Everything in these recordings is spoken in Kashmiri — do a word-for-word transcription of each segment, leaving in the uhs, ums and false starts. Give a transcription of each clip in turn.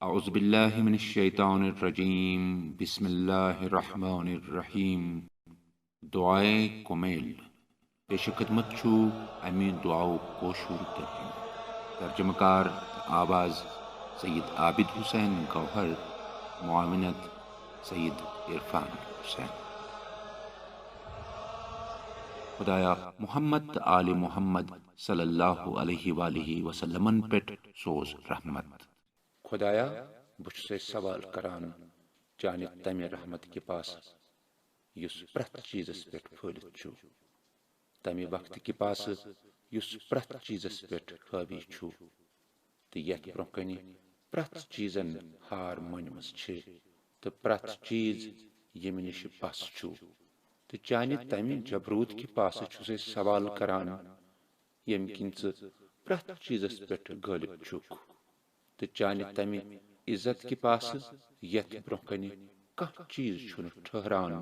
اعوذ باللہ من الشیطان الرجیم، بسم اللہ الرحمن الرحیم۔ دعائے کمیل۔ پیش خدمت چھو امی دعاؤ کوشور ترجمہ۔ ترجمہ کار تہٕ آواز سید عابد حسین گوہر، معاونت سید عرفان حسین۔ خدایا، محمد تہٕ آل محمد صلی اللہ علیہ وآلہ وسلمن پٮ۪ٹھ سوز رحمت۔ خدایا، بہٕ چھُسے سوال کران چانہِ تمہِ رحمت کہِ پاسہٕ یُس پرٛٮ۪تھ چیٖزس پٮ۪ٹھ پھٲلِتھ چھُ، تمہِ وقتہٕ کہِ پاسہٕ یُس پرٛٮ۪تھ چیٖزس پٮ۪ٹھ حٲوی چھُ، تہٕ یتھ برونٛہہ کنہِ پرٛٮ۪تھ چیٖزن ہار مٲنمٕژ چھِ، تہٕ پرٛٮ۪تھ چیٖز ییٚمہِ نِش پس چھُ، تہٕ چانہِ تمہِ جبروت کہِ پاسہٕ چھُسے سوال کران، ییٚمہِ کِنۍ ژٕ پرٛٮ۪تھ چیٖزس پٮ۪ٹھ غٲلب چھُکھ۔ تہٕ چانہِ تمہِ عزت کہِ پاسہٕ یتھ برونٛہہ کنہِ کانٛہہ چیٖز چھُنہٕ ٹھہران،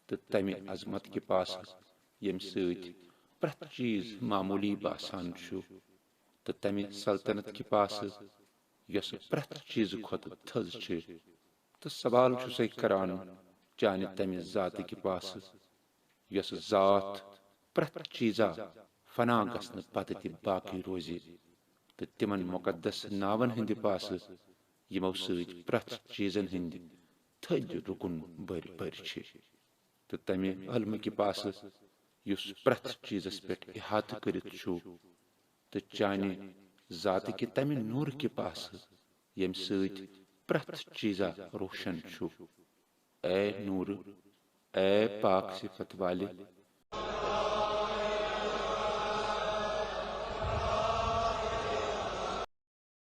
تہٕ تمہِ عظمت کہِ پاسہٕ ییٚمہِ سۭتۍ پرٛٮ۪تھ چیٖز معموٗلی باسان چھُ، تہٕ تمہِ سلطنت کہِ پاسہٕ یۄسہٕ پرٛٮ۪تھ چیٖزٕ کھۄتہٕ تھٔز چھِ۔ تہٕ سوال چھُسے کران چانہِ تمہِ ذاتہٕ کہِ پاسہٕ یۄسہٕ ذات پرٛٮ۪تھ چیٖزا فنا گژھنہٕ پتہٕ تہِ باقی روزِ، تہٕ تِمن مقدس ناون ہٕنٛدِ پاسہٕ یِمو سۭتۍ پرٛٮ۪تھ چیٖزن ہٕنٛدۍ تھٔدۍ رُکُن بٔرۍ بٔرۍ چھِ، تہٕ تمہِ علمہٕ کہِ پاسہٕ یُس پرٛٮ۪تھ چیٖزس پٮ۪ٹھ احاطہٕ کٔرِتھ چھُ، تہٕ چانہِ ذاتہٕ کہِ تمہِ نوٗرٕ کہِ پاسہٕ ییٚمہِ سۭتۍ پرٛٮ۪تھ چیٖزا روشن چھُ۔ اے نوٗرٕ، اے پاک صفت والہِ،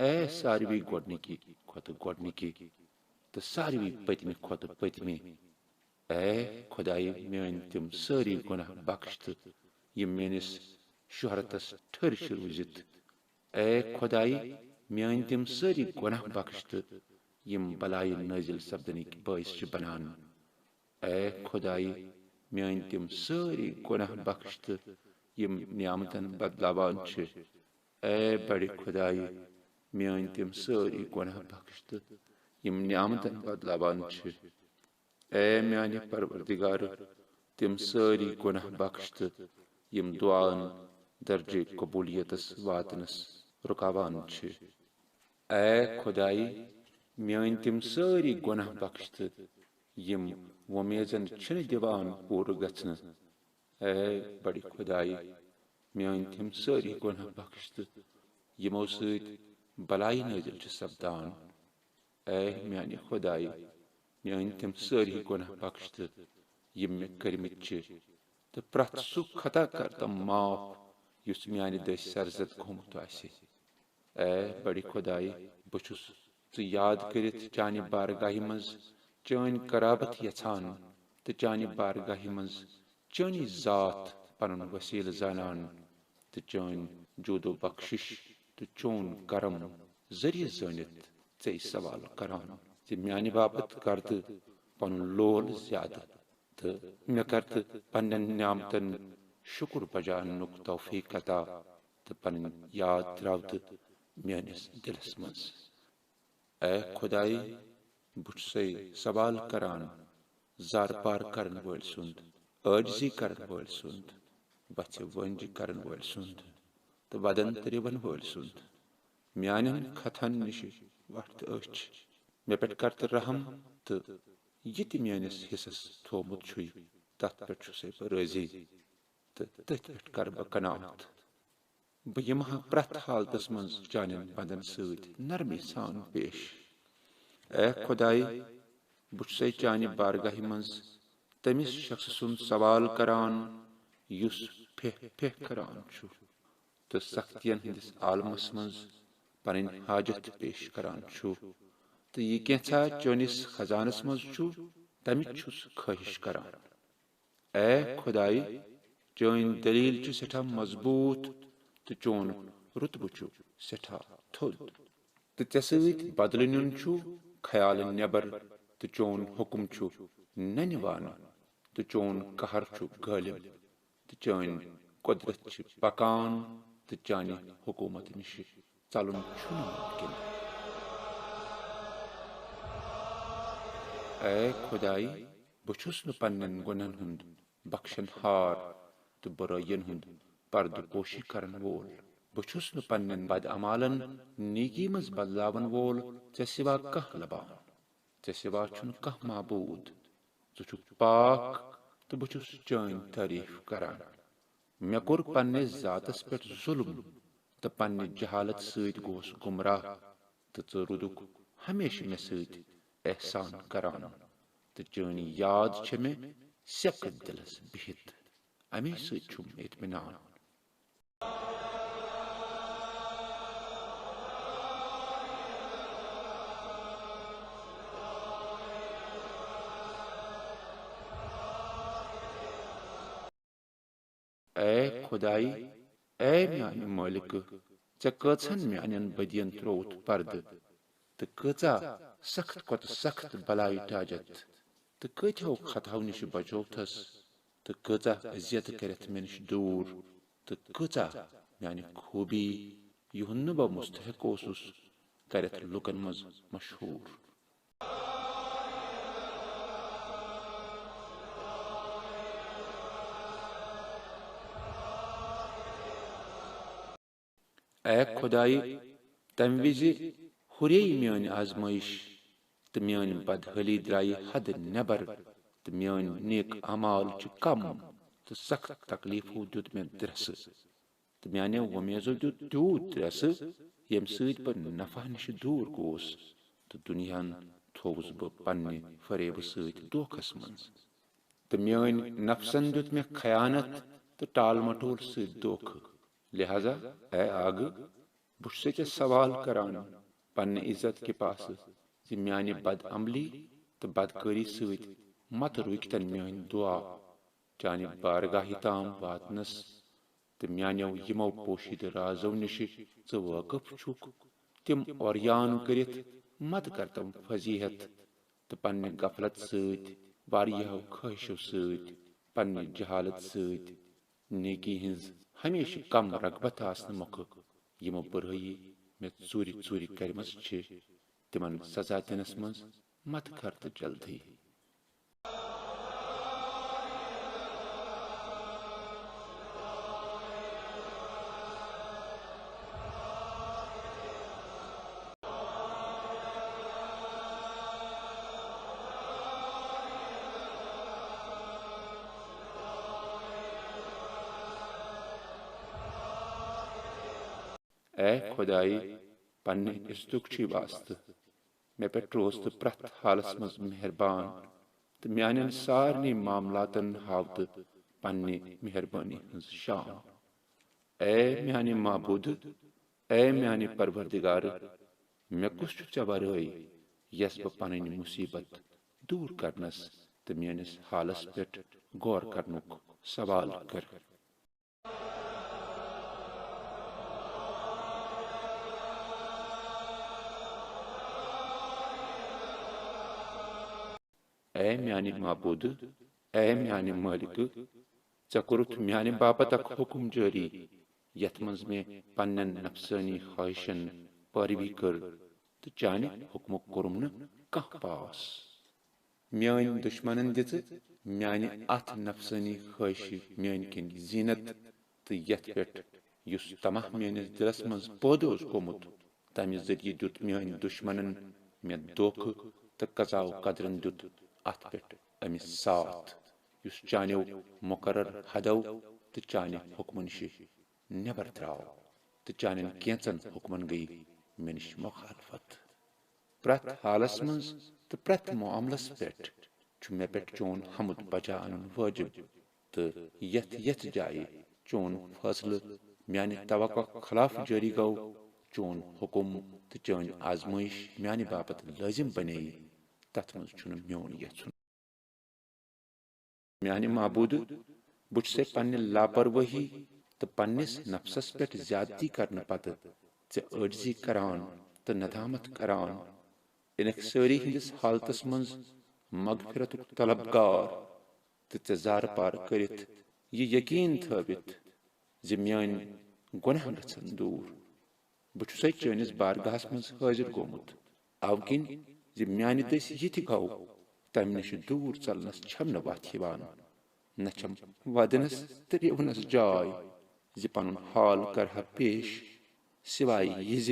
اے ساروی گۄڈنِکی کھۄتہٕ گۄڈنِکی تہٕ ساروی پٔتمہِ کھۄتہٕ پٔتمہِ۔ اے خۄدایہِ، میٲنۍ تِم سٲری گۄناہ بخش تہٕ یِم میٲنِس شہرتس ٹھٔرۍ چھِ روٗزِتھ۔ اے خۄدایہِ، میٲنۍ تِم سٲری گۄناہ بخش تہٕ یِم بلایہِ نٲزِل سپدنٕکۍ بٲعث چھِ بنان۔ اے خۄدایہِ، میٲنۍ تِم سٲری گۄناہ بخش تہٕ یِم نعمتن بدلاوان چھِ۔ اے بڑِ خۄدایہِ، میٲنۍ تِم سٲری گۄناہ بخش تہٕ یِم نعمتن بدلاوان چھِ۔ اے میانہِ پروردگار، تِم سٲری گۄناہ بخش تہٕ یِم دعاہن درجے قبولیتس واتنس رُکاوان چھِ۔ اے خۄدایہِ، میٲنۍ تِم سٲری گۄناہ بخش تہٕ یِم وۄمیزن چھِنہٕ دِوان پوٗرٕ گژھنہٕ۔ اے بڑِ خۄدایہِ، میٲنۍ تِم سٲری گۄناہ بخش تہٕ یِمو سۭتۍ بلایہِ نٲزِل چھِ سپدان۔ اے میانہِ خۄدایہِ، میٲنۍ تِم سٲری گۄناہ بخش تہٕ یِم مےٚ کٔرمٕتۍ چھِ، تہٕ پرٛٮ۪تھ سُہ خطا کر تم معاف یُس میانہِ دٔسۍ سرزد گوٚمُت آسہِ۔ اے بڑِ خۄدایہِ، بہٕ چھُس ژٕ یاد کٔرِتھ چانہِ بارگاہہِ منٛز چٲنۍ قرابت یژھان تہٕ چانہِ بارگاہہِ منٛز چٲنی ذات پنُن وسیلہٕ زانان تہٕ چٲنۍ جود و بخشش تہٕ چون کرم ذٔریعہٕ زٲنِتھ ژے سوال کران زِ میانہِ باپتھ کر تہٕ پنُن لول زیادٕ تہٕ مےٚ کر تہٕ پننٮ۪ن نعمتن شُکر بجا اننُک توفیق عطا تہٕ پنٕنۍ یاد تراو تہٕ میٲنِس دِلس منٛز۔ اے خۄدایہِ، بہٕ چھُسے سوال کران زارٕ پار کرن وٲلۍ سُنٛد، عٲجزی کرن وٲلۍ سُنٛد، وژھِ وٲنجہِ کرن وٲلۍ سُنٛد تہٕ ودن ترِون وٲلۍ سُنٛد۔ میانٮ۪ن خطہن نِش وۄٹھ تہٕ أچھ۔ مےٚ پٮ۪ٹھ کر تہٕ رحم تہٕ یہِ تہِ میٲنِس حصس تھوومُت چھُے، تتھ پٮ۪ٹھ چھُسے بہٕ رٲضی تہٕ تٔتھۍ پٮ۪ٹھ کر بہٕ قناعت۔ بہٕ یِمہٕ ہا پرٛٮ۪تھ حالتس منٛز چانٮ۪ن بندن سۭتۍ نرمی سان پیش۔ اے خۄدایہِ، بہٕ چھُسے چانہِ بارگاہہِ منٛز تٔمِس شخصہٕ سُنٛد سوال کران، یُس پھیہ پھیہ کران چھُ تہٕ سختین ہٕنٛدِس عالمس منٛز پنٕنۍ حاجت پیش کران چھُ، تہٕ یہِ کینٛژھا چٲنِس خزانس منٛز چھُ، تمِچ چھُس خٲہِش کران۔ اے خۄدایہِ، چٲنۍ دٔلیٖل چھِ سٮ۪ٹھاہ مضبوٗط تہٕ چون رُتبہٕ چھُ سٮ۪ٹھاہ تھوٚد۔ تہٕ ژےٚ سۭتۍ بدلہٕ نیُن چھُ خیالہٕ نٮ۪بر، تہٕ چون حُکم چھُ ننہِ وانہٕ، تہٕ چون قہر چھُ غٲلب، تہٕ چٲنۍ قۄدرت چھِ پکان، تہٕ چانہِ حکوٗمت نِش ژلُن چھُنہٕ مُمکِن۔ اے خۄدایہِ، بہٕ چھُس نہٕ پننٮ۪ن گۄنہن ہُنٛد بخشن ہار تہٕ بُرٲیِین ہُنٛد پردٕ پوشی کرن وول۔ بہٕ چھُس نہٕ پننٮ۪ن بدعمالن نیکی منٛز بدلاون وول ژےٚ سوا کانٛہہ لبان۔ ژےٚ سوا چھُنہٕ کانٛہہ معبوٗد۔ ژٕ چھُکھ پاک تہٕ بہٕ چھُس چٲنۍ تعریف کران۔ مےٚ کوٚر پننِس ذاتس پٮ۪ٹھ ظُلم تہٕ پننہِ جہالت سۭتۍ گوس گمراہ، تہٕ ژٕ روٗدُکھ ہمیشہٕ مےٚ سۭتۍ احسان کران، تہٕ چٲنۍ یاد چھےٚ مےٚ سیٚکھ دِلس بِہِتھ۔ اَمے سۭتۍ چھُم اطمینان۔ اے خۄدایہِ، اے میانہِ مٲلِکہٕ، ژےٚ کۭژہن میانٮ۪ن بدین ترووُتھ پردٕ، تہٕ کۭژاہ سخت کھۄتہٕ سخت بلایہِ ٹاجتھ، تہٕ کۭتیو خطاہو نِش بچووتھس، تہٕ کۭژاہ اذیت کٔرِتھ مےٚ نِش دوٗر، تہٕ کۭژاہ میانہِ خوٗبی، یِہُنٛد نہٕ بہٕ مستحق اوسُس، کٔرِتھ لوٗکن منٛز مشہوٗر۔ اے خۄدایہِ، تمہِ وِزِ ہُرییہِ میٲنۍ آزمٲیش، تہٕ میٲنۍ بدحٲلی درایہِ حدٕ نٮ۪بر، تہٕ میٲنۍ نیک اعمال چھِ کم، تہٕ سخت تکلیفو دیُت مےٚ درسہٕ، تہٕ میانیو وۄمیزو دیُت تیوٗت درسہٕ، ییٚمہِ سۭتۍ بہٕ نفع نِش دوٗر گوس، تہٕ دُنیاہن تھووُس بہٕ پننہِ فریبہٕ سۭتۍ دھوکھس منٛز۔ تہٕ میٲنۍ نفسن دیُت مےٚ خیانت تہٕ ٹال مٹول سۭتۍ دھوکھٕ۔ لہذا، اے آگہٕ، بہٕ چھُسے ژےٚ سوال کران پننہِ عزت کہِ پاسہٕ زِ میانہِ بدعملی تہٕ بدکٲری سۭتۍ مت رُکتن میٲنۍ دعا چانہِ بارگاہہِ تام واتنس، تہٕ میانیو یِمو پوشیدٕ رازو نِش ژٕ وٲقف چھُکھ، تِم عریان کٔرِتھ مت کر تِم فضیحت، تہٕ پننہِ غفلت سۭتۍ، واریاہو خٲہشو سۭتۍ، پننہِ جہالت سۭتۍ، نیکی ہٕنٛز ہمیشہٕ کم رغبت آسنہٕ مۄکھٕ، یِمو بُرٲیی مےٚ ژوٗرِ ژوٗرِ کرِمژ چھِ، تِمن سزا دِنس منٛز مت کر تہٕ جلدی۔ اے خۄدایہِ، پننہِ عزتُک چھی واسطہٕ، مےٚ پٮ۪ٹھ روز تہٕ پرٛٮ۪تھ حالس منٛز مہربان، تہٕ میانٮ۪ن سارنٕے معاملاتن ہاو تہٕ پننہِ مہربٲنی ہٕنٛز شان۔ اے میانہِ معبوٗدٕ، اے میانہِ پروردگارٕ، مےٚ کُس چھُ ژےٚ ورٲے، یس بہٕ پنٕنۍ مُصیبت دوٗر کرنس تہٕ میٲنِس حالس پٮ۪ٹھ غور کرنُک سوال کرٕ؟ اے میانہِ معبوٗدٕ، اے میانہِ مٲلِکہٕ، ژےٚ کوٚرُتھ میانہِ باپتھ اکھ حُکم جٲری، یتھ منٛز مےٚ پننٮ۪ن نفسٲنی خواہشن پٲروی کٔر تہٕ چانہِ حُکمُک کوٚرُم نہٕ کانٛہہ پاس۔ میٲنۍ دُشمنن دِژٕ میانہِ اتھ نفسٲنی خٲہشہِ میٲنۍ کِنۍ زینت، تہٕ یتھ پٮ۪ٹھ یُس طمع میٲنِس دِلس منٛز پٲدٕ اوس گوٚمُت، تمہِ ذٔریعہٕ دیُت میٲنۍ دُشمنن مےٚ دھوکہٕ، تہٕ قضا و قدرن دیُت اتھ پٮ۪ٹھ أمِس ساتھ، یُس چانیو مقرر حدو تہٕ چانہِ حُکمن نِش نٮ۪بر درٛاو، تہٕ چانٮ۪ن کینٛژن حُکمن گٔیہِ مےٚ نِش مخالفت۔ پرٛٮ۪تھ حالس منٛز تہٕ پرٛٮ۪تھ معاملس پٮ۪ٹھ چھُ مےٚ پٮ۪ٹھ چون حمد بجا انُن وٲجِب، تہٕ یتھ یتھ جایہِ چون فٲصلہٕ میانہِ توقع خلاف جٲری گوٚو، چون حُکم تہٕ چٲنۍ آزمٲیش میانہِ باپتھ لٲزم بنے، تتھ منٛز چھُنہٕ میون یژھُن۔ میانہِ معبوٗدٕ، بہٕ چھُسے پننہِ لاپرواہی تہٕ پننِس نفسس پٮ۪ٹھ زیادتی کرنہٕ پتہٕ ژےٚ عٲجزی کران تہٕ ندامت کران، انکسٲری ہٕنٛدِس حالتس منٛز مغفرتُک طلبگار، تہٕ ژےٚ زارٕ پار کٔرِتھ یہِ یقین تھٲوِتھ زِ میٲنۍ گۄناہ گژھن دوٗر۔ بہٕ چھُسے چٲنِس بارگاہس منٛز حٲضِر گوٚمُت، اَوٕ کِنۍ زِ میانہِ دٔسۍ یہِ تہِ گوٚو تمہِ نِش دوٗر ژلنس چھم نہٕ وتھ یِوان، نہ چھم ودنس تہٕ رِونس جاے زِ پنُن حال کرٕ ہا پیش، سوائے یہِ زِ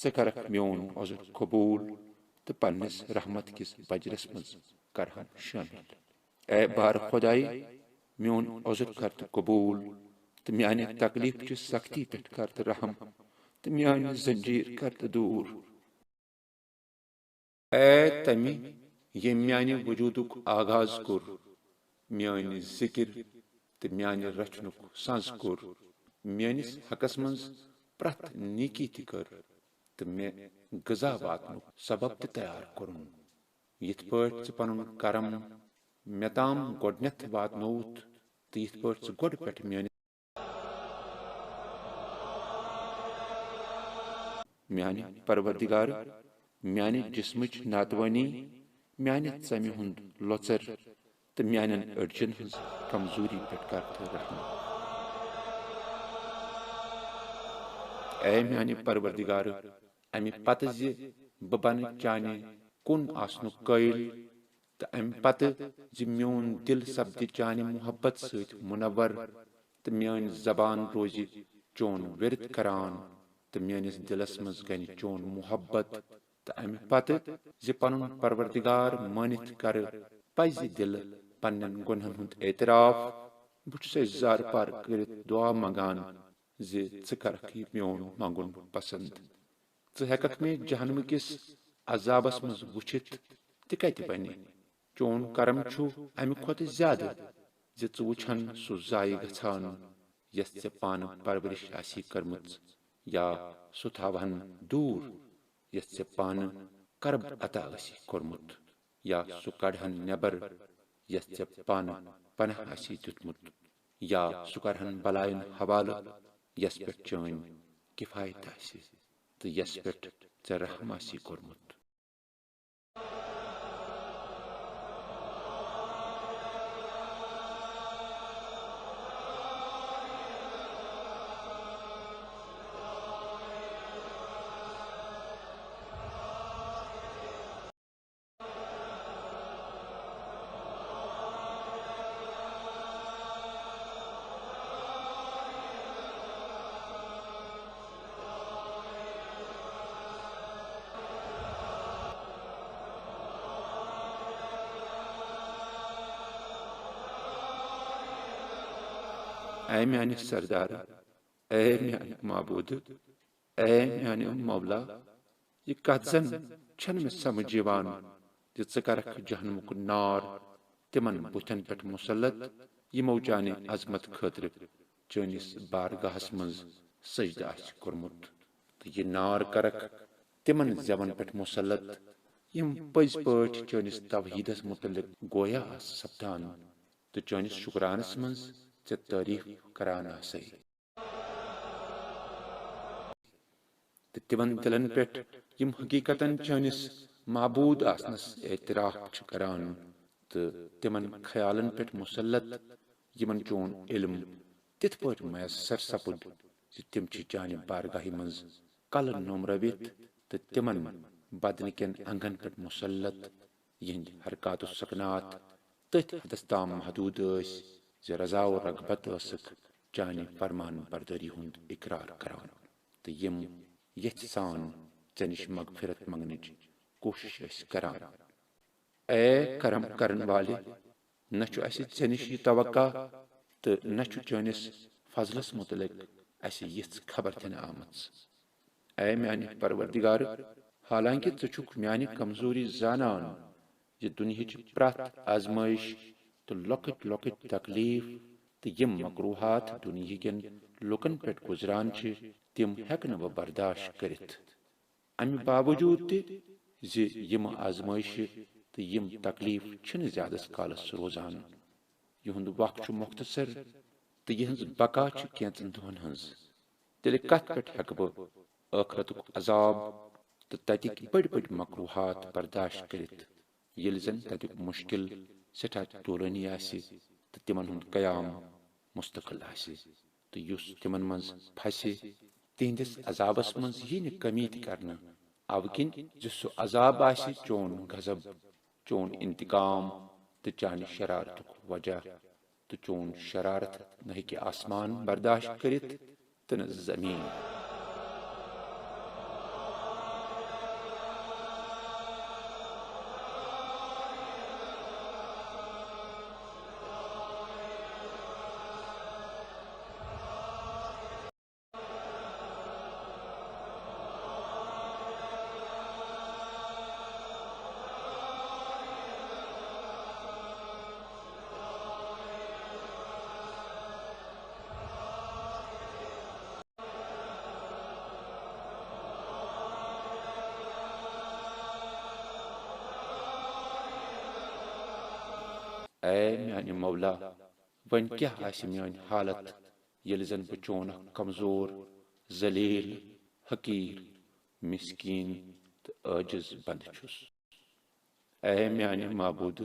ژٕ کرکھ میون عذر قبول تہٕ پننِس رحمت کِس بجرس منٛز کرہم شٲمِل۔ اے بار خۄدایہِ، میون عذر کر تہٕ قبول، تہٕ میانہِ تکلیف چہِ سختی پٮ۪ٹھ کر تہٕ رحم، تہٕ میانہِ زنجیر کر تہٕ دوٗر۔ اے تمہِ، ییٚمۍ میانہِ وجودُک آغاز کوٚر، میٲنۍ ذکر تہٕ میانہِ رچھنُک سنز کوٚر، میٲنِس حقس منز پرٛٮ۪تھ نیکی تہِ کٔر، تہٕ مےٚ غذا واتنُک سبب تہِ تیار کوٚرُن۔ یِتھ پٲٹھۍ ژٕ پنُن کرم مےٚ تام گۄڈنٮ۪تھ واتنووُتھ، تہٕ یِتھ پٲٹھۍ ژٕ گۄڈٕ پٮ۪ٹھ میٲنِس میانہِ پروردگار، میانہِ جسمٕچ ناتوٲنی، میانہِ ژمہِ ہُنٛد لۄژر تہٕ میانٮ۪ن أڈجن ہٕنٛز کمزوری پٮ۪ٹھ کر تہٕ رحم۔ اے میانہِ پروردگار، امہِ پتہٕ زِ بہٕ بنہٕ چانہِ کُن آسنُک قٲیل، تہٕ امہِ پتہٕ زِ میون دل سپدِ چانہِ محبت سۭتۍ منور، تہٕ میٲنۍ زبان روزِ چون ورد کران، تہٕ میٲنِس دلس منٛز گنہِ چون محبت، تہٕ امہِ پتہٕ زِ پنُن پروردگار مٲنِتھ کرٕ پزِ دلہٕ پننٮ۪ن گۄنہن ہُنٛد اعتراف۔ بہٕ چھُسے زارٕ پار کٔرِتھ دعا منگان زِ ژٕ کرکھ یہِ میون منگُن پسند۔ ژٕ ہیٚککھ مےٚ جہنمہٕ کِس عذابس منٛز وُچھِتھ تہِ کتہِ بنہِ؟ چون کرم چھُ امہِ کھۄتہٕ زیادٕ زِ ژٕ وُچھن سُہ ضایع گژھان، یس ژےٚ پانہٕ پرورش آسی کٔرمٕژ، یا سُہ تھاوہن دوٗر، یس ژےٚ پانہٕ کرب عطا آسی کوٚرمُت، یا سُہ کڑہن نٮ۪بر، یس ژےٚ پانہٕ پناہ آسی دیُتمُت، یا سُہ کرہن بلاین حوالہٕ، یس پٮ۪ٹھ چٲنۍ کفایت آسہِ تہٕ یس پٮ۪ٹھ ژےٚ رحم آسی کوٚرمُت۔ اے میانہِ سردار، اے میانہِ معبود، اے میانہِ مولا، یہِ کتھ زن چھنہٕ مےٚ سمجھ یِوان زِ ژٕ کرکھ جہنمُک نار تِمن بُتھن پٮ۪ٹھ مسلط، یِمو چانہِ عظمت خٲطرٕ چٲنِس بارگاہس منٛز سجدٕ آسہِ کوٚرمُت، تہٕ یہِ نار کرکھ تِمن زٮ۪ون پٮ۪ٹھ مسلط، یِم پٔزۍ پٲٹھۍ چٲنِس توحیدس متعلق گویا آسہٕ سپدان تہٕ چٲنِس شُکرانس منٛز ژےٚ تعریف کران آسے۔ تہٕ تِمن دِلن پٮ۪ٹھ یِم حقیقتاً چٲنِس معبوٗد آسنس اعتراف چھِ کران، تہٕ تِمن خیالن پٮ۪ٹھ مسلط، یِمن چون علم تِتھ پٲٹھۍ میسر سپُد زِ تِم چھِ چانہِ بارگاہہِ منٛز کلہٕ نومرٲوِتھ تہٕ تِمن بدنہٕ کٮ۪ن انگن پٮ۪ٹھ مسلط، یِہنٛدۍ حرکات و سکنات تٔتھۍ حدس تام محدوٗد ٲسۍ زِ رضا و رغبت ٲسٕکھ چانہِ فرمان بردٲری ہُنٛد اقرار کران، تہٕ یِم یژھِ سان ژےٚ نِش مغفرت منگنٕچ کوٗشش ٲسۍ کران۔ اے کرم کرن والہِ، نہ چھُ اسہِ ژےٚ نِش یہِ توقع تہٕ نہ چھُ چٲنِس فضلس متعلق اسہِ یِژھ خبر دِنہٕ آمٕژ۔ اے میانہِ پروردگار، حالانکہ ژٕ چھُکھ میانہِ کمزوری زانان، زِ دُنیہٕچ پرٛٮ۪تھ آزمٲیش تہٕ لۄکٕٹۍ لۄکٕٹۍ تکلیف تہٕ یِم مکروہات دُنیہٕکٮ۪ن لوٗکن پٮ۪ٹھ گُزران چھِ، تِم ہٮ۪کہٕ نہٕ بہٕ برداشت کٔرِتھ۔ امہِ باوجود تہِ زِ یِم آزمٲیشہِ تہٕ یِم تکلیف چھِنہٕ زیادس کالس روزان، یِہُنٛد وق چھُ مختصر تہٕ یِہٕنٛز بقا چھِ کینٛژن دۄہن ہٕنٛز، تیٚلہِ کتھ پٮ۪ٹھ ہٮ۪کہٕ بہٕ ٲخرتُک عذاب تہٕ تتِکۍ بٔڑۍ بٔڑۍ مکروہات برداشت کٔرِتھ، ییٚلہِ زن تتیُک مشکل سٮ۪ٹھاہ طولٲنی آسہِ تہٕ تِمن ہُنٛد قیام مستقل آسہِ، تہٕ یُس تِمن منٛز پھسہِ، تِہنٛدِس عذابس منٛز ییہِ نہٕ کمی تہِ کرنہٕ، اَوٕ کِنۍ زِ سُہ عذاب آسہِ چون غضب۔ چون انتقام تہٕ چانہِ شرارتُک وجہ، تہٕ چون شرارت نہ ہیٚکہِ آسمان برداشت کٔرِتھ تہٕ نہٕ زمین۔ اے میانہِ مولا، وۄنۍ کیٛاہ آسہِ میٲنۍ حالت، ییٚلہِ زن بہٕ چون اکھ کمزور، ذلیل، حقیٖر، مسکین تہٕ عٲجز بندٕ چھُس؟ اے میانہِ معبود،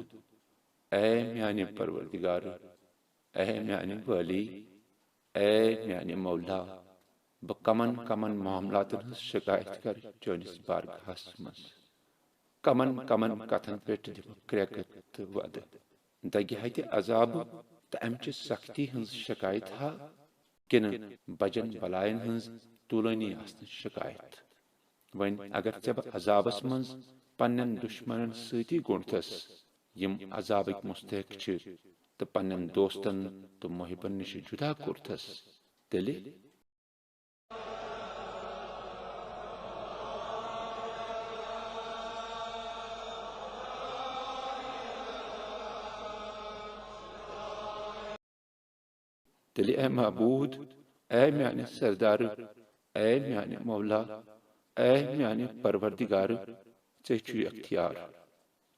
اے میانہِ پروردگار، اے میانہِ وٲلی، اے میانہِ مولا، بہٕ کمن کمن معاملاتن ہٕنٛز شکایت کرٕ چٲنِس بارگاہس منٛز؟ کمن کمن کتھن پٮ۪ٹھ دِمہٕ کرٛٮ۪کہٕ تہٕ وعدٕ؟ دگہِ ہتہِ عذابہٕ تہٕ امہِ چہِ سختی ہٕنٛز شکایت ہا، کِنہٕ بجن بلاین ہٕنٛز طولٲنی آسنٕچ شکایت؟ وۄنۍ اگر ژےٚ بہٕ عذابس منٛز پننٮ۪ن دُشمنن سۭتی گوٚنڈتھس، یِم عذابٕکۍ مستحق چھِ، تہٕ پننٮ۪ن دوستن تہٕ محبن نِش جدا کوٚرتھس، تیٚلہِ تیٚلہِ اے معبود، اے میانہِ سردارٕ، اے میانہِ مولا، اے میانہِ پروردگارٕ، ژےٚ چھُے اختیار۔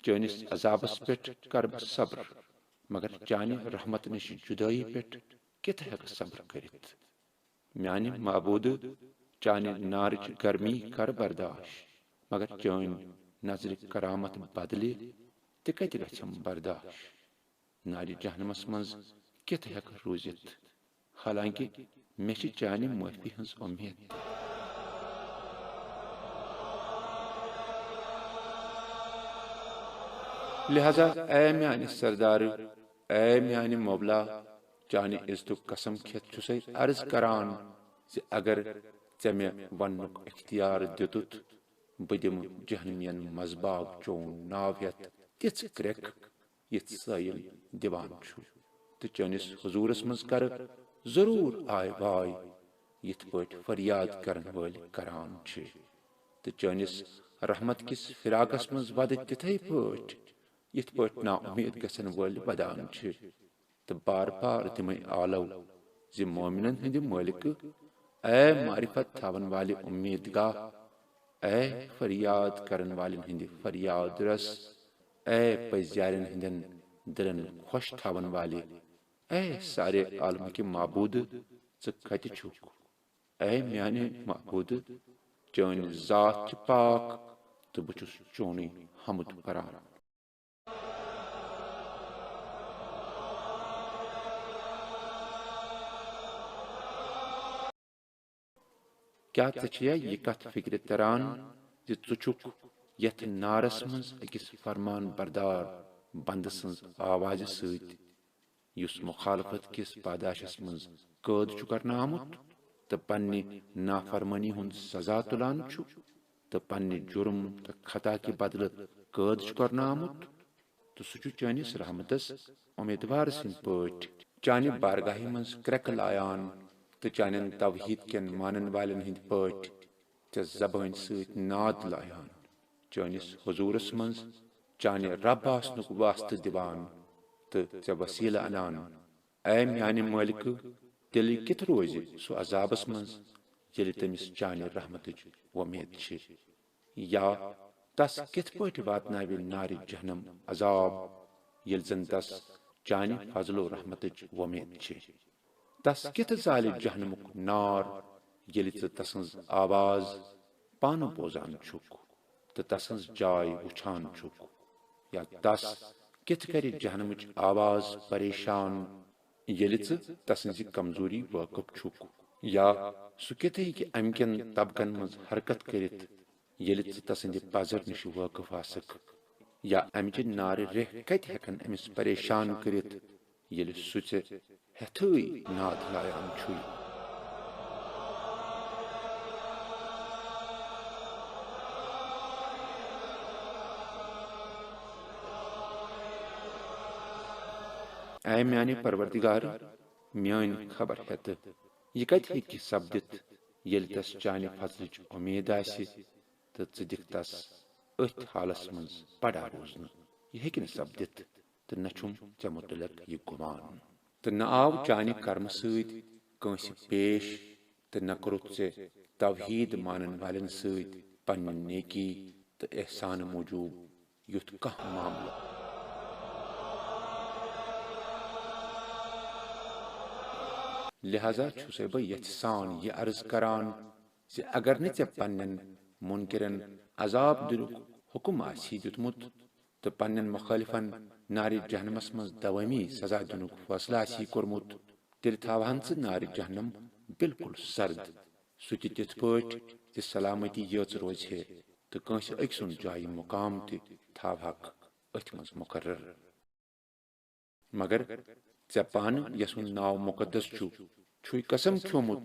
چٲنِس عذابس پٮ۪ٹھ کر بہٕ صبر، مگر چانہِ رحمت نِش جُدٲیی پٮ۪ٹھ کِتھ ہٮ۪کہٕ صبر کٔرِتھ؟ میانہِ معبودٕ، چانہِ نارٕچ گرمی کر برداش، مگر چٲنۍ نظرِ کرامت بدلہِ تہِ کتہِ گژھم برداش؟ نارِ جہنمس منٛز کِتھ ہٮ۪کہٕ روٗزِتھ، حالانکہِ مےٚ چھِ چانہِ معٲفی ہٕنٛز اُمید۔ لہذا اے میانہِ سردارٕ، اے میانہِ مولا، چانہِ عزتُک قسم کھٮ۪تھ چھُسے عرض کران زِ اگر ژےٚ مےٚ وننُک اختیار دِتُتھ، بہٕ دِمہٕ جہنمین منٛزباگ چون ناو ہٮ۪تھ تِژھ کرٛٮ۪کھ، یِتھ سٲیِل دِوان چھُ، تہٕ چٲنِس حضوٗرس منٛز کرٕ ضروٗر آے واے، یِتھ پٲٹھۍ فریاد کرن وٲلۍ کران چھِ، تہٕ چٲنِس رحمت کِس فراقس منٛز ودٕ تِتھے پٲٹھۍ، یِتھ پٲٹھۍ نا اُمید گژھن وٲلۍ ودان چھِ۔ تہٕ بار بار تِمے آلو زِ مومنن ہٕنٛدِ مٲلکہٕ، اے معرفت تھاون والہِ اُمید گاہ، اے فریاد کرن والٮ۪ن ہٕنٛدِ فریاد رس، اے پٔزۍ یارٮ۪ن ہٕنٛدٮ۪ن دِلن خۄش تھاون والہِ، اے سارے عالمٕکہِ معبوٗدٕ، ژٕ کتہِ چھُکھ؟ اے میانہِ معبوٗدٕ، چٲنۍ ذات چھِ پاک تہٕ بہٕ چھُس چونُے حمد کران۔ کیٛاہ ژےٚ چھےٚ یہِ کتھ فکرِ تران زِ ژٕ چھُکھ یتھ نارس منٛز أکِس فرمان بردار بندٕ سٕنٛز آوازِ سۭتۍ، یُس مخالفت کِس پاداشس منٛز قٲد چھُ کرنہٕ آمُت تہٕ پننہِ نافرمٲنی ہُنٛد سزا تُلان چھُ تہٕ پننہِ جُرم تہٕ خطا کہِ بدلہٕ قٲد چھُ کرنہٕ آمُت؟ تہٕ سُہ چھُ چٲنِس رحمتس اُمیدوار سٕنٛدۍ پٲٹھۍ چانہِ بارگاہہِ منٛز کرٛٮ۪کہٕ لایان تہٕ چانٮ۪ن توحیٖد کٮ۪ن مانن والٮ۪ن ہٕنٛدۍ پٲٹھۍ ژےٚ زبٲنۍ سۭتۍ ناد لایان، چٲنِس حضوٗرس منٛز چانہِ رب آسنُک واسطہٕ دِوان تہٕ ژےٚ وسیلہٕ انان۔ اے میانہِ مٲلکہٕ، تیٚلہِ کِتھ روزِ سُہ عذابس منٛز، ییٚلہِ تٔمِس چانہِ رحمتٕچ وۄمید چھِ؟ یا تس کِتھ پٲٹھۍ واتناوِ نارِ جہنم عذاب، ییٚلہِ زن تس چانہِ فضل و رحمتٕچ وۄمید چھِ؟ تس کِتھ زالہِ جہنمُک نار، ییٚلہِ ژٕ تسٕنٛز آواز پانہٕ بوزان چھُکھ تہٕ تسٕنٛز جاے وُچھان چھُکھ؟ یا تس کِتھ کرِ جہنمٕچ آواز پریشان، ییٚلہِ ژٕ تسٕنٛزِ کمزوری وٲقف چھُکھ؟ یا سُہ کِتھ ہیٚکہِ امہِ کٮ۪ن طبقن منٛز حرکت کٔرِتھ، ییٚلہِ ژٕ تسٕنٛدِ پزر نِش وٲقف آسکھ؟ یا امہِ چہِ نارِ ریہہ کتہِ ہیکن أمِس پریشان کٔرِتھ، ییٚلہِ سُہ ژےٚ ہیتھٕے ناد لایان چھُے؟ اے میانہِ پروردگار، میٲنۍ خبر ہیتہٕ، یہِ کتہِ ہیکہِ سپدِتھ، ییٚلہِ تس چانہِ فضلٕچ اُمید آسہِ تہٕ ژٕ دِکھ تس أتھۍ حالس منز پڑا روزنہٕ؟ یہِ ہیکہِ نہٕ سپدِتھ، تہٕ نہ چھُم ژےٚ مُتعلق یہِ گُمان۔ تہٕ نہ آو چانہِ کرمہٕ سۭتۍ کٲنٛسہِ پیش، تہٕ نہ کوٚرُتھ ژےٚ توحید مانن والٮ۪ن سۭتۍ پننہِ نیکی تہٕ احسانہٕ موٗجوٗب یُتھ کانٛہہ معاملہٕ۔ لہذا چھُسے بہٕ یژھِ سان یہِ عرض کران زِ اگر نہٕ ژےٚ پننٮ۪ن منکرن عذاب دِنُک حکم آسی دیُتمُت، تہٕ پننٮ۪ن مخٲلفن نارِ جہنمس منٛز دوٲمی سزا دِنُک فٲصلہٕ آسی کوٚرمُت، تیٚلہِ تھاوہن ژٕ نارِ جہنم بالکل سرد، سُہ تہِ تِتھ پٲٹھۍ زِ سلامتی یٲژ روزِ ہے، تہٕ کٲنٛسہِ أکۍ سُنٛد جایہِ مقام تہِ تھاوہکھ أتھۍ منٛز مقرر۔ مگر ژےٚ پانہٕ، یس ہُنٛد ناو مقدس چھُ، چھُے قسم کھیومُت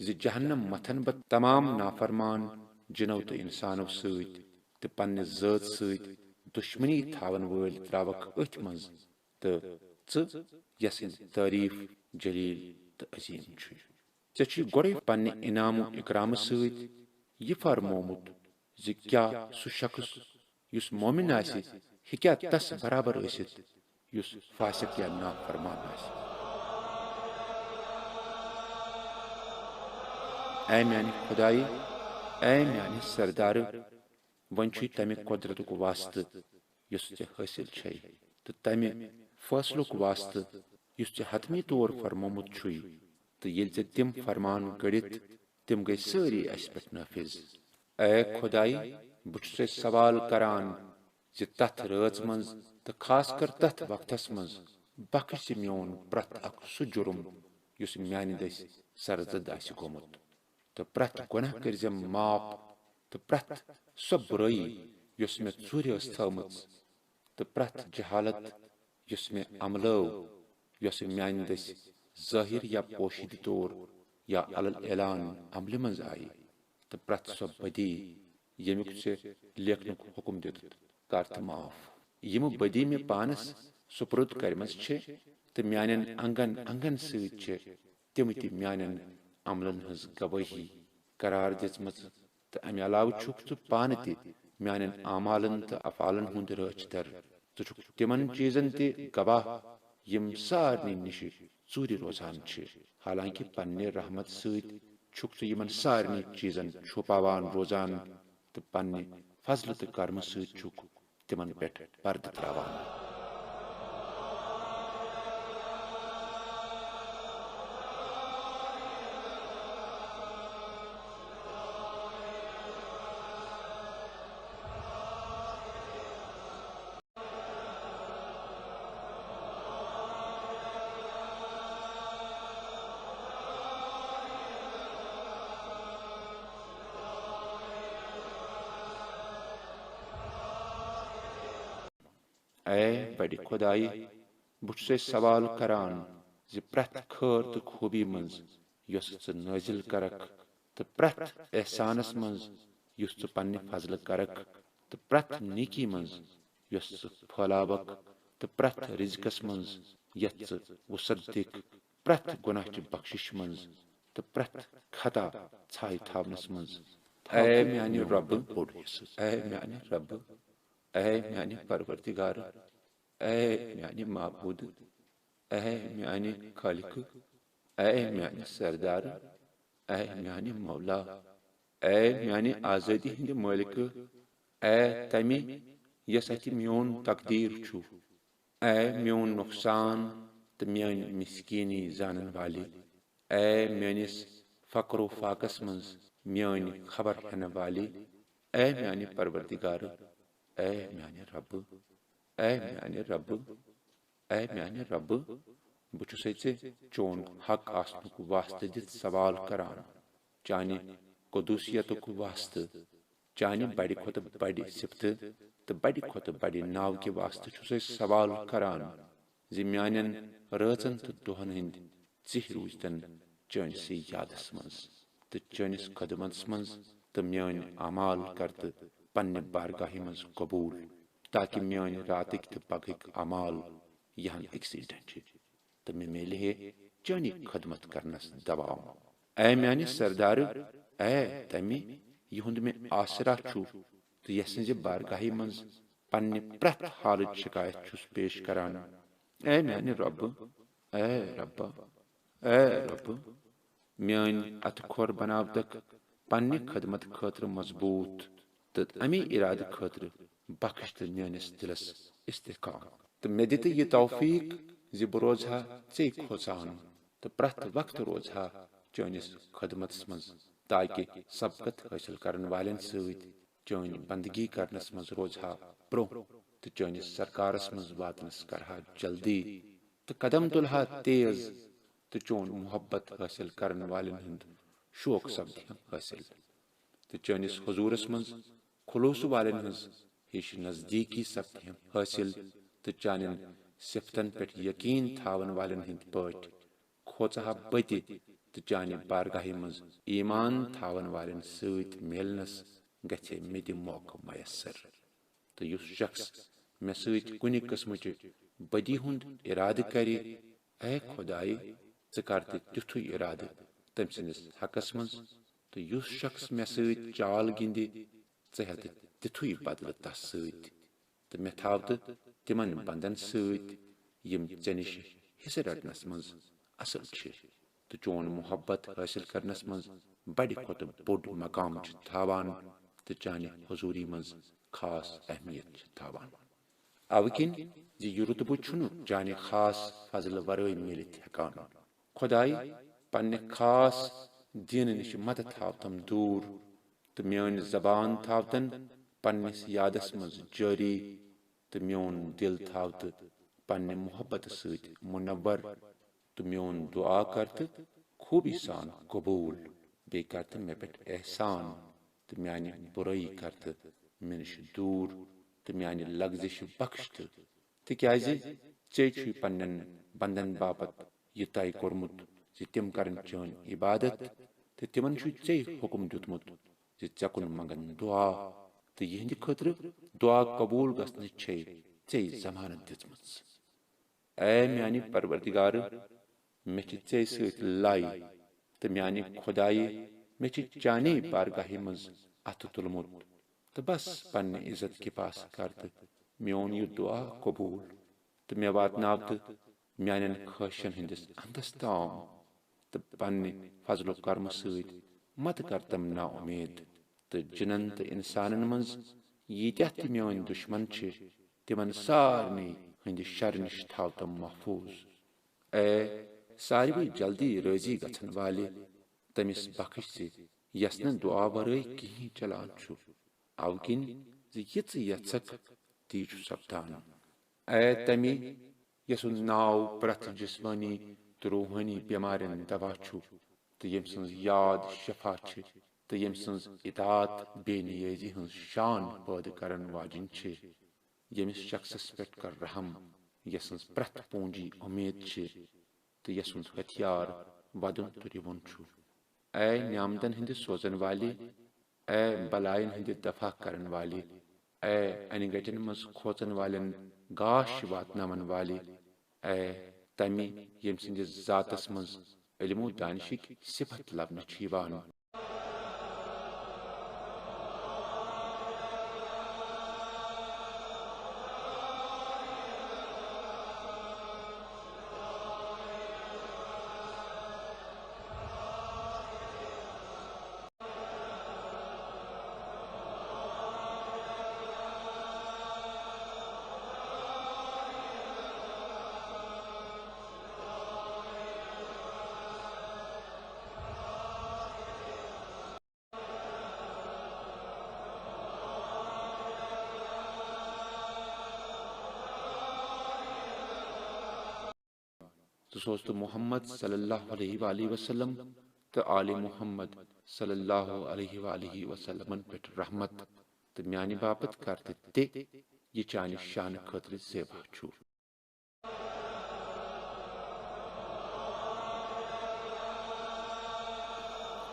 زِ جہنم متھن بہٕ تمام نافرمان جنو تہٕ انسانو سۭتۍ، تہٕ پننہِ ذٲژ سۭتۍ دشمنی تھاون وٲلۍ تراوکھ أتھۍ منٛز، تہٕ ژٕ، یس ہٕنٛز تعریف جلیل تہٕ عظیم چھُے۔ ژےٚ چھُے گۄڈے پننہِ انعام و اکرامہٕ سۭتۍ یہِ فرمومُت زِ کیٛاہ سُہ شخص یُس مومن آسہِ، ہیٚکیٛاہ تس برابر ٲسِتھ یُس فاسق یا نافرمان آسہِ؟ اے میانہِ خدایہِ، اے میانہِ سردارٕ، وۄنۍ چھُے تمہِ قۄدرتُک واسطہٕ یُس ژےٚ حٲصِل چھے، تہٕ تمہِ فٲصلُک واسطہٕ یُس ژےٚ حتمی طور فرمومُت چھُے، تہٕ ییٚلہِ ژےٚ تِم فرمان گٔڑِتھ تِم گٔے سٲری اسہِ پٮ۪ٹھ نافذ۔ اے خدایہِ، بہٕ چھُسے سوال کران زِ تتھ رٲژ منٛز تہٕ خاص کر تتھ وقتس منٛز بخش زِ میون پرٛٮ۪تھ اکھ سُہ جُرم یُس میانہِ دٔسۍ سرزد آسہِ گوٚمُت، تہٕ پرٛٮ۪تھ گۄناہ کٔرزٮ۪م معاف، تہٕ پرٛٮ۪تھ سۄ بُرٲیی یۄس مےٚ ژوٗرِ ٲس تھٲومٕژ، تہٕ پرٛٮ۪تھ جہالت یۄس مےٚ عملٲو، یۄسہٕ میانہِ دٔسۍ ظٲہِر یا پوشیدٕ طور یا علل اعلان عملہِ منٛز آیہِ، تہٕ پرٛٮ۪تھ سۄ بدی ییٚمیُک ژےٚ لیکھنُک حُکم دیُتُتھ، کر تہٕ معاف۔ یِمہٕ بدی مےٚ پانس سپرد کرِمژٕ چھِ تہٕ میانٮ۪ن انگن انگن سۭتۍ چھِ تِم تہِ میانٮ۪ن عملن ہٕنٛز گوٲہی قرار دِژمٕژ، تہٕ امہِ علاوٕ چھُکھ ژٕ پانہٕ تہِ میانٮ۪ن اعمالن تہٕ افعالن ہُنٛد رٲچھ در۔ ژٕ چھُکھ تِمن چیٖزن تہِ گواہ یِم سارنٕے نِشہِ ژوٗرِ روزان چھِ، حالانکہِ پننہِ رحمت سۭتۍ چھُکھ ژٕ یِمن سارنٕے چیٖزن چھُپاوان روزان، تہٕ پننہِ فضلہٕ تہٕ کرمہٕ سۭتۍ چھُکھ تِمن پٮ۪ٹھ پردٕ تراوان۔ اے بڑِ خدایہِ، بہٕ چھُسے سوال کران زِ پرٛٮ۪تھ خٲر تہٕ خوٗبی منٛز یۄس ژٕ نٲزِل کرکھ، تہٕ پرٛٮ۪تھ احسانس منٛز یُس ژٕ پننہِ فضلہٕ کرکھ، تہٕ پرٛٮ۪تھ نیکی منٛز یۄس ژٕ پھٲلاوکھ، تہٕ پرٛٮ۪تھ رزقس منٛز یتھ ژٕ وسعت دِکھ، پرٛٮ۪تھ گۄناہ چہِ بخشش منٛز، تہٕ پرٛٮ۪تھ خطا ژھایہِ تھاونس منٛز۔ اے میانہِ رۄبہٕ، بوٚڑ حصہٕ۔ اے میانہِ رۄبہٕ، اے میانہِ پروردگار، اے میانہِ معبود، اے میانہِ خالق، اے میانہِ سردار، اے میانہِ مولا، اے میانہِ آزٲدی ہٕنٛدِ مٲلکہٕ، اے تمہِ یس اتھِ میون تقدیر چھُ، اے میون نۄقصان تہٕ میٲنۍ مسکینی زانن والہِ، اے میٲنِس فقر و فاقس منٛز میٲنۍ خبر ہٮ۪نہٕ والہِ، اے میانہِ پروردگار، اے میانہِ رۄبہٕ، اے میانہِ رۄبہٕ، اے میانہِ رۄبہٕ، بہٕ چھُسے ژےٚ چون حق آسنُک واسطہٕ دِتھ سوال کران، چانہِ قدوسیتُک واسطہٕ، چانہِ بڑِ کھۄتہٕ بڑِ صفتہٕ تہٕ بڑِ کھۄتہٕ بڑِ ناوٕ کہِ واسطہٕ چھُس أسۍ سوال کران زِ میانٮ۪ن رٲژن تہٕ دۄہن ہٕنٛدۍ ژِہۍ روٗزتن چٲنِسٕے یادس منٛز تہٕ چٲنِس خدمتس منٛز، تہٕ میٲنۍ اعمال کر تہٕ پننہِ بارگاہہِ منٛز قبوٗل، تاکہِ میٲنۍ راتٕکۍ تہٕ پگہٕکۍ اعمال یِہن أکسٕے ڈنٛجہِ۔ تہٕ مےٚ میلہِ ہے چٲنی خدمت کرنس دوام۔ اے میانہِ سردارٕ، اے تمہِ، یِہُنٛد مےٚ آسرا چھُ تہٕ یسٕنٛزِ بارگاہہِ منٛز پننہِ پرٛٮ۪تھ حالٕچ شکایت چھُس پیش کران۔ اے میانہِ رۄبہٕ، اے رۄبہ، اے رۄبہٕ، میٲنۍ اتھٕ کھۄر بناوتکھ پننہِ خدمت خٲطرٕ مضبوٗط، تہٕ امی ارادٕ خٲطرٕ بخش تہٕ میٲنِس دلس استحکام۔ تہٕ مےٚ دِ تہٕ یہِ توفیق زِ بہٕ روزٕ ہا ژے کھوژان تہٕ پرٛٮ۪تھ وقتہٕ روزٕ ہا چٲنِس خدمتس منٛز، تاکہِ سبقت حٲصِل کرن والٮ۪ن سۭتۍ چٲنۍ بندگی کرنس منٛز روزٕ ہا برونٛہہ تہٕ چٲنِس سرکارس منٛز واتنس کرٕ ہا جلدی تہٕ قدم تُلہٕ ہا تیز تہٕ چون محبت حٲصِل کرن والٮ۪ن ہُنٛد شوق سپدِ ہم حٲصِل۔ تہٕ چٲنِس حضوٗرس منٛز خلوص والٮ۪ن ہٕنٛز ہِش نزدیٖکی سپدِ ہم حٲصِل، تہٕ چانٮ۪ن صفتن پٮ۪ٹھ یقیٖن تھاون والٮ۪ن ہٕنٛدۍ پٲٹھۍ کھوژٕ ہا بہٕ تہِ، تہٕ چانہِ بارگاہہِ منٛز ایمان تھاون والٮ۪ن سۭتۍ میلنس گژھِ ہے مےٚ تہِ موقعہٕ میسر۔ تہٕ یُس شخص مےٚ سۭتۍ کُنہِ قٕسمٕچہِ بدی ہُنٛد ارادٕ کرِ، اے خۄدایہِ، ژٕ کر تہِ تیُتھُے ارادٕ تٔمۍ سٕنٛدِس حقس منٛز، تہٕ یُس شخص مےٚ سۭتۍ چال گِنٛدِ، ژٕ ہٮ۪تہٕ تِتھُے بدلہٕ تس سۭتۍ۔ تہٕ مےٚ تھاو تہٕ تِمن بندن سۭتۍ، یِم ژےٚ نِش حصہٕ رٹنس منٛز اصل چھِ، تہٕ چون محبت حٲصِل کرنس منٛز بڑِ کھۄتہٕ بوٚڑ مقام چھِ تھاوان، تہٕ چانہِ حضوٗری منٛز خاص اہمیت چھِ تھاوان۔ اوٕ کِنۍ زِ یہِ رُتبہٕ چھُنہٕ چانہِ خاص فضلہٕ ورٲے میٖلِتھ ہٮ۪کان۔ خۄدایہِ، پننہِ خاص دیٖنہٕ نِش مدد تھاو تم دوٗر، تہٕ میٲنۍ زبان تھاو تن پننِس یادس منٛز جٲری، تہٕ میون دل تھاو تہٕ پننہِ محبتہٕ سۭتۍ منور، تہٕ میون دعا کر تہٕ خوٗبی سان قبوٗل، بیٚیہِ کر تہٕ مےٚ پٮ۪ٹھ احسان، تہٕ میانہِ بُرٲیی کر تہٕ مےٚ نِش دوٗر، تہٕ میانہِ لغزش بخش تہٕ، تِکیازِ ژے چھُے پننٮ۪ن بندن باپتھ یہِ طے کوٚرمُت زِ تِم کرن چٲنۍ عبادت، تہٕ تِمن چھُے ژے حُکم دیُتمُت زِ ژےٚ کُن منگن دعا، تہٕ یِہنٛدِ خٲطرٕ دعا قبوٗل گژھنٕچ چھے ژے ضمانت دِژمٕژ۔ اے میانہِ پروردگارٕ، مےٚ چھِ ژے سۭتۍ لَے، تہٕ میانہِ خۄدایہِ، مےٚ چھِ چانے بارگاہہِ منٛز اَتھٕ تُلمُت، تہٕ بس پننہِ عزت کہِ پاسہٕ کر تہٕ میون یہِ دعا قبوٗل، تہٕ مےٚ واتناو تہٕ میانٮ۪ن خٲہشن ہٕنٛدِس اندس تام، تہٕ پننہِ فضل و کرمہٕ سۭتۍ مت کر تم نا اُمید۔ تہٕ جِنن تہٕ اِنسانن منٛز ییٖتیٛاہ تہِ میٲنۍ دُشمن چھِ، تِمن سارنٕے ہٕنٛدِ شرٕ نِش تھاو تم محفوٗظ۔ اے ساروٕے جلدی رٲضی گژھن والہِ، تٔمِس بخش زِ یس نہٕ دُعا ورٲے کِہیٖنۍ چلان چھُ، اَوٕ کِنۍ زِ یہِ ژٕ یژھکھ، تی چھُ سپدان۔ اے تمی یسُنٛد ناو پرٛٮ۪تھ جسمٲنی تہٕ روحٲنی بٮ۪مارٮ۪ن دوا چھُ، تہٕ ییٚمۍ سٕنٛز یاد شفا چھِ، تہٕ ییٚمۍ سٕنٛز اطاعت بے نیٲزی ہٕنٛز شان پٲدٕ کرن واجِنۍ چھِ۔ ییٚمِس شخصس پٮ۪ٹھ کر رحم، یسٕنٛز پرٛٮ۪تھ پونجی اُمید چھِ، تہٕ یسُنٛد ہتھیار ودُن تہٕ رِوُن چھُ۔ اے نعمتن ہٕنٛدِ سوزن والہِ، اے بلاین ہٕنٛدِ دفع کرن والہِ، اے انہِ گٹٮ۪ن منٛز کھوژن والٮ۪ن گاش واتناون والہِ، اے تمہِ ییٚمہِ سٕنٛدِس ذاتس منٛز علم و دانشٕکۍ صفت لبنہٕ چھِ یِوان۔ تہٕ سوز تہٕ محمد صلی اللہ علیہ وآلہ وسلم تہٕ آلِ محمد صلی اللہ علیہ وآلہ وسلمن پٮ۪ٹھ رحمت۔ تہٕ میانہِ باپتھ کر تہِ تہِ یہِ چانہِ شانہٕ خٲطرٕ زیبہ چھُ۔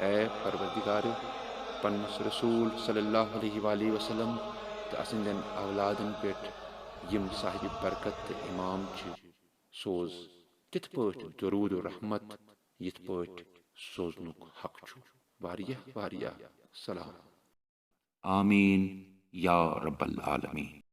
اے پروردگار، پننِس رسول صلی اللہ علیہ وآلہ وسلم تہٕ اسٕنٛدٮ۪ن اولادن پٮ۪ٹھ، یِم صاحب برکت تہٕ امام چھِ، سوز تِتھ پٲٹھۍ درود و رحمت یِتھ پٲٹھۍ سوزنُک حق چھُ۔ واریاہ واریاہ سلام۔ آمین یا رب العالمین۔